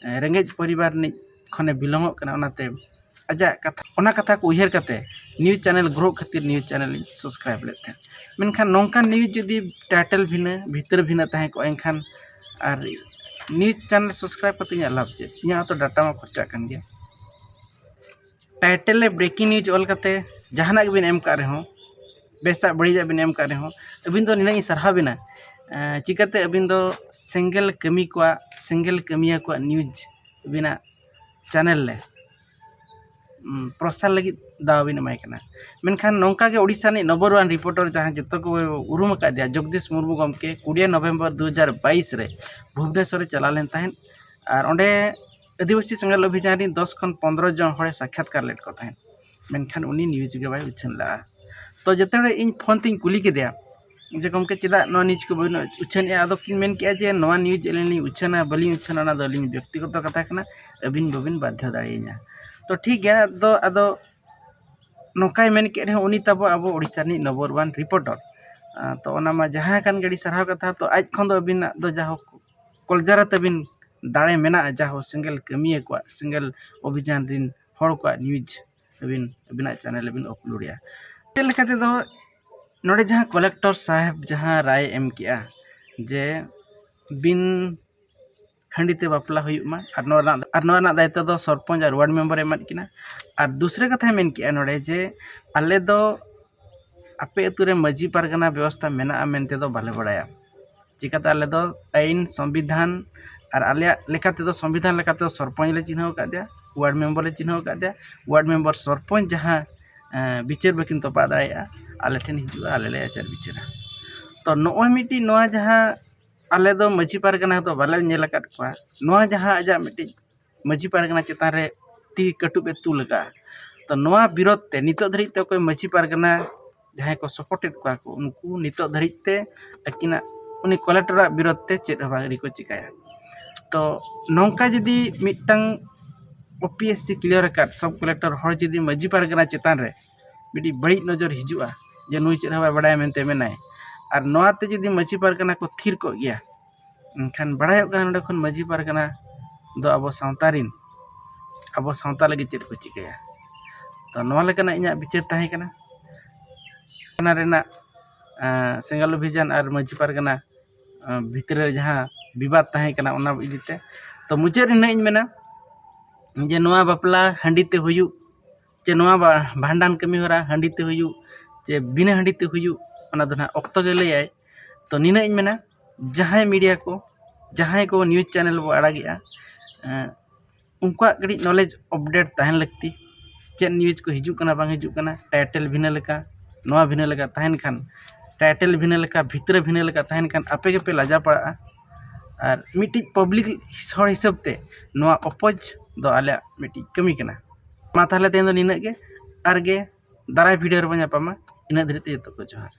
ᱮᱸ, ᱨᱮᱸᱜᱮᱡ ᱯᱚᱨᱤᱵᱟᱨ ᱨᱤᱱᱤᱡ ᱠᱷᱚᱱᱮ ᱵᱤᱞᱚᱝᱚᱜ ᱠᱟᱱᱟ, ᱚᱱᱟᱛᱮ ᱟᱡᱟᱜ ᱠᱟᱛᱷᱟ, ᱚᱱᱟ ᱠᱟᱛᱷᱟ ᱠᱚ ᱩᱭᱦᱟᱹᱨ ᱠᱟᱛᱮ ᱱᱤᱭᱩᱡᱽ ᱪᱮᱱᱮᱞ ᱜᱨᱳ ᱠᱷᱟᱹᱛᱤᱨ ᱱᱤᱭᱩᱡᱽ ᱪᱮᱱᱮᱞ ᱤᱧ ᱥᱟᱵᱥᱠᱨᱟᱭᱤᱵ ᱞᱮᱫ ᱛᱟᱦᱮᱸᱫ᱾ ᱢᱮᱱᱠᱷᱟᱱ ᱱᱚᱝᱠᱟᱱ ᱱᱤᱭᱩᱡᱽ ᱡᱩᱫᱤ ᱴᱟᱭᱴᱮᱞ ᱵᱷᱤᱱᱟᱹ, ᱵᱷᱤᱛᱟᱹᱨ ᱵᱷᱤᱱᱟᱹ ᱛᱟᱦᱮᱸ ᱠᱚᱜᱼᱟ, ᱮᱱᱠᱷᱟᱱ ᱟᱨ ᱱᱤᱭᱩᱡᱽ ᱪᱮᱱᱮᱞ ᱥᱟᱵᱥᱠᱨᱟᱭᱤᱵ ᱠᱟᱛᱮ ᱤᱧᱟᱹᱜ ᱞᱟᱵᱷ ᱪᱮᱫ? ᱤᱧᱟᱹᱜ ᱦᱚᱸᱛᱚ ᱰᱟᱴᱟ ᱢᱟ ᱠᱷᱚᱨᱪᱟᱜ ᱠᱟᱱ ᱜᱮᱭᱟ᱾ ᱴᱟᱭᱴᱮᱞ ᱨᱮ ᱵᱨᱮᱠᱤᱝ ᱱᱤᱭᱩᱡᱽ ᱚᱞ ᱠᱟᱛᱮ ᱡᱟᱦᱟᱱᱟᱜ ᱜᱮᱵᱤᱱ ᱮᱢ ᱠᱟᱜ ᱨᱮᱦᱚᱸ, ᱵᱮᱥᱟᱜ ᱵᱟᱹᱲᱤᱡᱟᱜ ᱵᱤᱱ ᱮᱢ ᱠᱟᱜ ᱨᱮᱦᱚᱸ, ᱟᱹᱵᱤᱱ ᱫᱚ ᱱᱤᱱᱟᱹᱜ ᱤᱧ ᱥᱟᱨᱦᱟᱣ ᱵᱤᱱᱟ᱾ ᱮᱸ, ᱪᱤᱠᱟᱹᱛᱮ ᱟᱹᱵᱤᱱ ᱫᱚ ᱥᱮᱸᱜᱮᱞ ᱠᱟᱹᱢᱤ ᱠᱚᱣᱟᱜ, ᱥᱮᱸᱜᱮᱞ ᱠᱟᱹᱢᱤᱭᱟᱹ ᱠᱚᱣᱟᱜ ᱱᱤᱭᱩᱡᱽ ᱟᱹᱵᱤᱱᱟᱜ ᱪᱮᱱᱮᱞ ᱨᱮ, ᱩᱢ, ᱯᱨᱚᱥᱟᱨ ᱞᱟᱹᱜᱤᱫ ᱫᱟᱣ ᱵᱤᱱ ᱮᱢᱟᱭ ᱠᱟᱱᱟ᱾ ᱢᱮᱱᱠᱷᱟᱱ ᱱᱚᱝᱠᱟ ᱜᱮ ᱳᱰᱤᱥᱟ ᱨᱤᱱᱤᱡ ᱱᱚᱢᱵᱚᱨ ᱳᱣᱟᱱ ᱨᱤᱯᱳᱨᱴᱟᱨ, ᱡᱟᱦᱟᱸ ᱡᱚᱛᱚ ᱠᱚ ᱩᱨᱩᱢ ᱟᱠᱟᱫᱮᱭᱟ, ᱡᱚᱜᱽᱫᱤᱥ ᱢᱩᱨᱢᱩ ᱜᱚᱢᱠᱮ, ᱠᱩᱲᱤ ᱱᱚᱵᱷᱮᱢᱵᱚᱨ ᱫᱩ ᱦᱟᱡᱟᱨ ᱵᱟᱭᱤᱥ ᱨᱮ ᱵᱷᱩᱵᱽᱱᱮᱥᱚᱨ ᱨᱮ ᱪᱟᱞᱟᱣ ᱞᱮᱱ ᱛᱟᱦᱮᱸᱫ᱾ ᱟᱨ ᱚᱸᱰᱮ ᱟᱹᱫᱤᱵᱟᱹᱥᱤ ᱥᱮᱸᱜᱮᱞ ᱚᱵᱷᱤᱡᱟᱱ ᱨᱤᱱ ᱫᱚᱥ ᱠᱷᱚᱱ ᱯᱚᱱᱫᱽᱨᱚ ᱡᱚᱱ ᱦᱚᱲᱮ ᱥᱟᱠᱠᱷᱟᱛᱠᱟᱨ ᱞᱮᱫ ᱠᱚ ᱛᱟᱦᱮᱸᱫ᱾ ᱢᱮᱱᱠᱷᱟᱱ ᱩᱱᱤ ᱱᱤᱭᱩᱡᱽ ᱜᱮ ᱵᱟᱭ ᱩᱪᱷᱟᱹᱱ ᱞᱟᱜᱼᱟ᱾ ᱛᱚ ᱡᱮᱛᱮ ᱦᱚᱲ ᱤᱧ ᱯᱷᱳᱱ ᱛᱤᱧ ᱠᱩᱞᱤ ᱠᱮᱫᱮᱭᱟ ᱡᱮ, "ᱜᱚᱢᱠᱮ, ᱪᱮᱫᱟᱜ ᱱᱚᱣᱟ ᱱᱤᱭᱩᱡᱽ ᱠᱚ ᱵᱟᱹᱵᱤᱱ ᱩᱪᱷᱟᱹᱱᱮᱜᱼᱟ?" ᱟᱫᱚ ᱠᱤᱱ ᱢᱮᱱ ᱠᱮᱜᱼᱟ ᱡᱮ, "ᱱᱚᱣᱟ ᱱᱤᱭᱩᱡᱽ ᱟᱹᱞᱤᱧ ᱞᱤᱧ ᱩᱪᱷᱟᱹᱱᱟ, ᱵᱟᱹᱞᱤᱧ ᱩᱪᱷᱟᱹᱱᱟ, ᱚᱱᱟ ᱫᱚ ᱟᱹᱞᱤᱧ ᱵᱮᱠᱛᱤᱜᱚᱛᱚ ᱠᱟᱛᱷᱟ ᱠᱟᱱᱟ, ᱟᱹᱵᱤᱱ ᱵᱟᱹᱵᱤᱱ ᱵᱟᱫᱷᱭᱚ ᱫᱟᱲᱮᱭᱟᱹᱧᱟ᱾" ᱛᱚ ᱴᱷᱤᱠ ᱜᱮᱭᱟ, ᱟᱫᱚ ᱟᱫᱚ ᱱᱚᱝᱠᱟᱭ ᱢᱮᱱ ᱠᱮᱫ ᱨᱮᱦᱚᱸ ᱩᱱᱤ ᱛᱟᱵᱚ ᱟᱵᱚ ᱳᱰᱤᱥᱟ ᱨᱤᱱᱤᱡ ᱱᱚᱢᱵᱚᱨ ᱳᱣᱟᱱ ᱨᱤᱯᱳᱨᱴᱟᱨ᱾ ᱟᱸ, ᱛᱚ ᱚᱱᱟ ᱢᱟ ᱡᱟᱦᱟᱸ ᱠᱟᱱ ᱜᱮ ᱟᱹᱰᱤ ᱥᱟᱨᱦᱟᱣ ᱠᱟᱛᱷᱟ᱾ ᱛᱚ ᱟᱡ ᱠᱷᱚᱱ ᱫᱚ ᱟᱹᱵᱤᱱᱟᱜ ᱫᱚ ᱡᱟᱦᱳᱠ ᱠᱚᱞᱡᱟᱨᱟ ᱛᱟᱹᱵᱤᱱ ᱫᱟᱲᱮ ᱢᱮᱱᱟᱜᱼᱟ, ᱡᱟᱦᱳ ᱥᱮᱸᱜᱮᱞ ᱠᱟᱹᱢᱤᱭᱟᱹ ᱠᱚᱣᱟᱜ, ᱥᱮᱸᱜᱮᱞ ᱚᱵᱷᱤᱡᱟᱱ ᱨᱤᱱ ᱦᱚᱲ ᱠᱚᱣᱟᱜ ᱱᱤᱭᱩᱡᱽ ᱟᱹᱵᱤᱱ ᱟᱹᱵᱤᱱᱟᱜ ᱪᱮᱱᱮᱞ ᱨᱮᱵᱤᱱ ᱟᱯᱞᱳᱰᱮᱜᱼᱟ᱾ ᱪᱮᱫ ᱞᱮᱠᱟ ᱛᱮᱫᱚ ᱱᱚᱰᱮ ᱡᱟᱦᱟᱸ ᱠᱚᱞᱮᱠᱴᱚᱨ ᱥᱟᱦᱮᱵᱽ ᱡᱟᱦᱟᱸ ᱨᱟᱭ ᱮᱢ ᱠᱮᱜᱼᱟ ᱡᱮ ᱵᱤᱱ ᱦᱟᱺᱰᱤ ᱛᱮ ᱵᱟᱯᱞᱟ ᱦᱩᱭᱩᱜ ᱢᱟ, ᱟᱨ ᱱᱚᱣᱟ ᱨᱮᱱᱟᱜ, ᱟᱨ ᱱᱚᱣᱟ ᱨᱮᱱᱟᱜ ᱫᱟᱭᱤᱛᱛᱚ ᱫᱚ ᱥᱚᱨᱯᱚᱧᱪ ᱟᱨ ᱣᱟᱨᱰ ᱢᱮᱢᱵᱟᱨᱮ ᱮᱢᱟᱫ ᱠᱤᱱᱟ᱾ ᱟᱨ ᱫᱩᱥᱨᱟᱹ ᱠᱟᱛᱷᱟᱭ ᱢᱮᱱ ᱠᱮᱜᱼᱟ ᱱᱚᱰᱮ ᱡᱮ ᱟᱞᱮ ᱫᱚ ᱟᱯᱮ ᱟᱹᱛᱩ ᱨᱮ ᱢᱟᱹᱡᱷᱤ ᱯᱟᱨᱜᱟᱱᱟ ᱵᱮᱵᱚᱥᱛᱷᱟ ᱢᱮᱱᱟᱜᱼᱟ ᱢᱮᱱᱛᱮ ᱫᱚ ᱵᱟᱞᱮ ᱵᱟᱲᱟᱭᱟ᱾ ᱪᱤᱠᱟᱹᱛᱮ ᱟᱞᱮ ᱫᱚ ᱟᱹᱭᱤᱱ, ᱥᱚᱝᱵᱤᱫᱷᱟᱱ ᱟᱨ ᱟᱞᱮᱭᱟᱜ ᱞᱮᱠᱟ ᱛᱮᱫᱚ ᱥᱚᱝᱵᱤᱫᱷᱟᱱ ᱞᱮᱠᱟ ᱛᱮᱫᱚ ᱥᱚᱨᱯᱚᱧᱪ ᱞᱮ ᱪᱤᱱᱦᱟᱹᱣ ᱟᱠᱟᱫᱮᱭᱟ, ᱣᱟᱨᱰ ᱢᱮᱢᱵᱟᱨ ᱞᱮ ᱪᱤᱱᱦᱟᱹᱣ ᱟᱠᱟᱫᱮᱭᱟ᱾ ᱣᱟᱨᱰ ᱢᱮᱢᱵᱟᱨ ᱥᱚᱨᱯᱚᱧᱪ ᱡᱟᱦᱟᱸ, ᱮᱸ, ᱵᱤᱪᱟᱹᱨ ᱵᱟᱹᱠᱤᱱ ᱛᱚᱯᱟᱜ ᱫᱟᱲᱮᱭᱟᱜᱼᱟ, ᱟᱞᱮ ᱴᱷᱮᱱ ᱦᱤᱡᱩᱜᱼᱟ, ᱟᱞᱮ ᱞᱮ ᱟᱪᱟᱨ ᱵᱤᱪᱟᱹᱨᱟ᱾ ᱛᱚ ᱱᱚᱜᱼᱚᱭ ᱢᱤᱫᱴᱤᱡ ᱱᱚᱣᱟ ᱡᱟᱦᱟᱸ ᱟᱞᱮ ᱫᱚ ᱢᱟᱹᱡᱷᱤ ᱯᱟᱨᱜᱟᱱᱟ ᱫᱚ ᱵᱟᱞᱮ ᱧᱮᱞ ᱟᱠᱟᱫ ᱠᱚᱣᱟ, ᱱᱚᱣᱟ ᱡᱟᱦᱟᱸ ᱟᱡᱟᱜ ᱢᱤᱫᱴᱤᱡ ᱢᱟᱹᱡᱷᱤ ᱯᱟᱨᱜᱟᱱᱟ ᱪᱮᱛᱟᱱ ᱨᱮ ᱛᱤ ᱠᱟᱹᱴᱩᱵ ᱮ ᱛᱩᱞ ᱟᱠᱟᱫᱼᱟ᱾ ᱛᱚ ᱱᱚᱣᱟ ᱵᱤᱨᱳᱫᱷ ᱛᱮ ᱱᱤᱛᱚᱜ ᱫᱷᱟᱹᱨᱤᱡ ᱛᱮ ᱚᱠᱚᱭ ᱢᱟᱹᱡᱷᱤ ᱯᱟᱨᱜᱟᱱᱟ ᱡᱟᱦᱟᱸᱭ ᱠᱚ ᱥᱟᱯᱳᱨᱴᱮᱰ ᱠᱚᱣᱟ ᱠᱚ, ᱩᱱᱠᱩ ᱱᱤᱛᱚᱜ ᱫᱷᱟᱹᱨᱤᱡ ᱛᱮ ᱟᱹᱠᱤᱱᱟᱜ, ᱩᱱᱤ ᱠᱚᱞᱮᱠᱴᱚᱨᱟᱜ ᱵᱤᱨᱳᱫᱷ ᱛᱮ ᱪᱮᱫ ᱦᱚᱸ ᱵᱟᱝ ᱟᱹᱣᱨᱤ ᱠᱚ ᱪᱤᱠᱟᱹᱭᱟ᱾ ᱛᱚ ᱱᱚᱝᱠᱟ ᱡᱩᱫᱤ ᱢᱤᱫᱴᱟᱝ ᱳᱯᱤᱮᱥᱥᱤ ᱠᱞᱤᱭᱟᱨ ᱟᱠᱟᱫ ᱥᱟᱵ ᱠᱚᱞᱮᱠᱴᱚᱨ ᱦᱚᱲ ᱡᱩᱫᱤ ᱢᱟᱹᱡᱷᱤ ᱯᱟᱨᱜᱟᱱᱟ ᱪᱮᱛᱟᱱ ᱨᱮ ᱢᱤᱫᱴᱤᱡ ᱵᱟᱹᱲᱤᱡ ᱱᱚᱡᱚᱨ ᱦᱤᱡᱩᱜᱼᱟ ᱡᱮ ᱱᱩᱭ ᱪᱮᱫ ᱦᱚᱸ ᱵᱟᱭ ᱵᱟᱲᱟᱭᱟ ᱢᱮᱱᱛᱮ ᱢᱮᱱᱟᱭ, ᱟᱨ ᱱᱚᱣᱟ ᱛᱮ ᱡᱩᱫᱤ ᱢᱟᱹᱡᱷᱤ ᱯᱟᱨᱜᱟᱱᱟ ᱠᱚ ᱛᱷᱤᱨ ᱠᱚᱜ ᱜᱮᱭᱟ, ᱮᱱᱠᱷᱟᱱ ᱵᱟᱲᱟᱭᱚᱜ ᱠᱟᱱᱟ ᱱᱚᱰᱮ ᱠᱷᱚᱱ ᱢᱟᱹᱡᱷᱤ ᱯᱟᱨᱜᱟᱱᱟ ᱫᱚ ᱟᱵᱚ ᱥᱟᱶᱛᱟ ᱨᱤᱱ, ᱟᱵᱚ ᱥᱟᱶᱛᱟ ᱞᱟᱹᱜᱤᱫ ᱪᱮᱫ ᱠᱚ ᱪᱤᱠᱟᱹᱭᱟ᱾ ᱛᱚ ᱱᱚᱣᱟ ᱞᱮᱠᱟᱱᱟᱜ ᱤᱧᱟᱹᱜ ᱵᱤᱪᱟᱹᱨ ᱛᱟᱦᱮᱸ ᱠᱟᱱᱟ᱾ ᱚᱱᱟ ᱨᱮᱱᱟᱜ, ᱮᱸ, ᱥᱮᱸᱜᱮᱞ ᱚᱵᱷᱤᱡᱟᱱ ᱟᱨ ᱢᱟᱹᱡᱷᱤ ᱯᱟᱨᱜᱟᱱᱟ, ᱮᱸ, ᱵᱷᱤᱛᱨᱤ ᱨᱮ ᱡᱟᱦᱟᱸ ᱵᱤᱵᱟᱫ ᱛᱟᱦᱮᱸ ᱠᱟᱱᱟ, ᱚᱱᱟ ᱤᱫᱤ ᱛᱮ᱾ ᱛᱚ ᱢᱩᱪᱟᱹᱫ ᱨᱮ ᱱᱤᱱᱟᱹᱜ ᱤᱧ ᱢᱮᱱᱟ ᱡᱮ ᱱᱚᱣᱟ ᱵᱟᱯᱞᱟ ᱦᱟᱺᱰᱤ ᱛᱮ ᱦᱩᱭᱩᱜ, ᱪᱮ ᱱᱚᱣᱟ ᱵᱟ-, ᱵᱷᱟᱸᱰᱟᱱ ᱠᱟᱹᱢᱤ ᱦᱚᱨᱟ ᱦᱟᱺᱰᱤ ᱛᱮ ᱦᱩᱭᱩᱜ, ᱪᱮ ᱵᱤᱱᱟᱹ ᱦᱟᱺᱰᱤ ᱛᱮ ᱦᱩᱭᱩᱜ, ᱚᱱᱟ ᱫᱚ ᱱᱟᱦᱟᱜ ᱚᱠᱛᱚ ᱜᱮ ᱞᱟᱹᱭᱟᱭ᱾ ᱛᱚ ᱱᱤᱱᱟᱹᱜ ᱤᱧ ᱢᱮᱱᱟ, ᱡᱟᱦᱟᱸᱭ ᱢᱤᱰᱤᱭᱟ ᱠᱚ, ᱡᱟᱦᱟᱸᱭ ᱠᱚ ᱱᱤᱭᱩᱡᱽ ᱪᱮᱱᱮᱞ ᱵᱚ ᱟᱲᱟᱜᱮᱜᱼᱟ, ᱮᱸ, ᱩᱱᱠᱩᱣᱟᱜ ᱠᱟᱹᱴᱤᱡ ᱱᱚᱞᱮᱡᱽ ᱟᱯᱰᱮᱴ ᱛᱟᱦᱮᱱ ᱞᱟᱹᱠᱛᱤ᱾ ᱪᱮᱫ ᱱᱤᱭᱩᱡᱽ ᱠᱚ ᱦᱤᱡᱩᱜ ᱠᱟᱱᱟ, ᱵᱟᱝ ᱦᱤᱡᱩᱜ ᱠᱟᱱᱟ, ᱴᱟᱭᱴᱮᱞ ᱵᱷᱤᱱᱟᱹ ᱞᱮᱠᱟ, ᱱᱚᱣᱟ ᱵᱷᱤᱱᱟᱹ ᱞᱮᱠᱟ ᱛᱟᱦᱮᱱ ᱠᱷᱟᱱ, ᱴᱟᱭᱴᱮᱞ ᱵᱷᱤᱱᱟᱹ ᱞᱮᱠᱟ, ᱵᱷᱤᱛᱨᱟᱹ ᱵᱷᱤᱱᱟᱹ ᱞᱮᱠᱟ ᱛᱟᱦᱮᱱ ᱠᱷᱟᱱ ᱟᱯᱮ ᱜᱮᱯᱮ ᱞᱟᱡᱟ ᱯᱟᱲᱟᱜᱼᱟ᱾ ᱟᱨ ᱢᱤᱫᱴᱤᱡ ᱯᱟᱵᱽᱞᱤᱠ ᱦᱚᱲ ᱦᱤᱥᱟᱹᱵ ᱛᱮ ᱱᱚᱣᱟ ᱚᱯᱚᱡᱽ ᱫᱚ ᱟᱞᱮᱭᱟᱜ ᱢᱤᱫᱴᱤᱡ ᱠᱟᱹᱢᱤ ᱠᱟᱱᱟ᱾ ᱢᱟ ᱛᱟᱦᱚᱞᱮ ᱛᱮᱦᱮᱧ ᱫᱚ ᱱᱤᱱᱟᱹᱜ ᱜᱮ᱾ ᱟᱨᱜᱮ ᱫᱟᱨᱟᱭ ᱵᱷᱤᱰᱤᱭᱳ ᱨᱮᱵᱚᱱ ᱧᱟᱯᱟᱢᱟ᱾ ᱤᱱᱟᱹᱜ ᱫᱷᱟᱹᱨᱤᱡ ᱛᱮ ᱡᱚᱛᱚ ᱠᱚ ᱡᱚᱦᱟᱨ᱾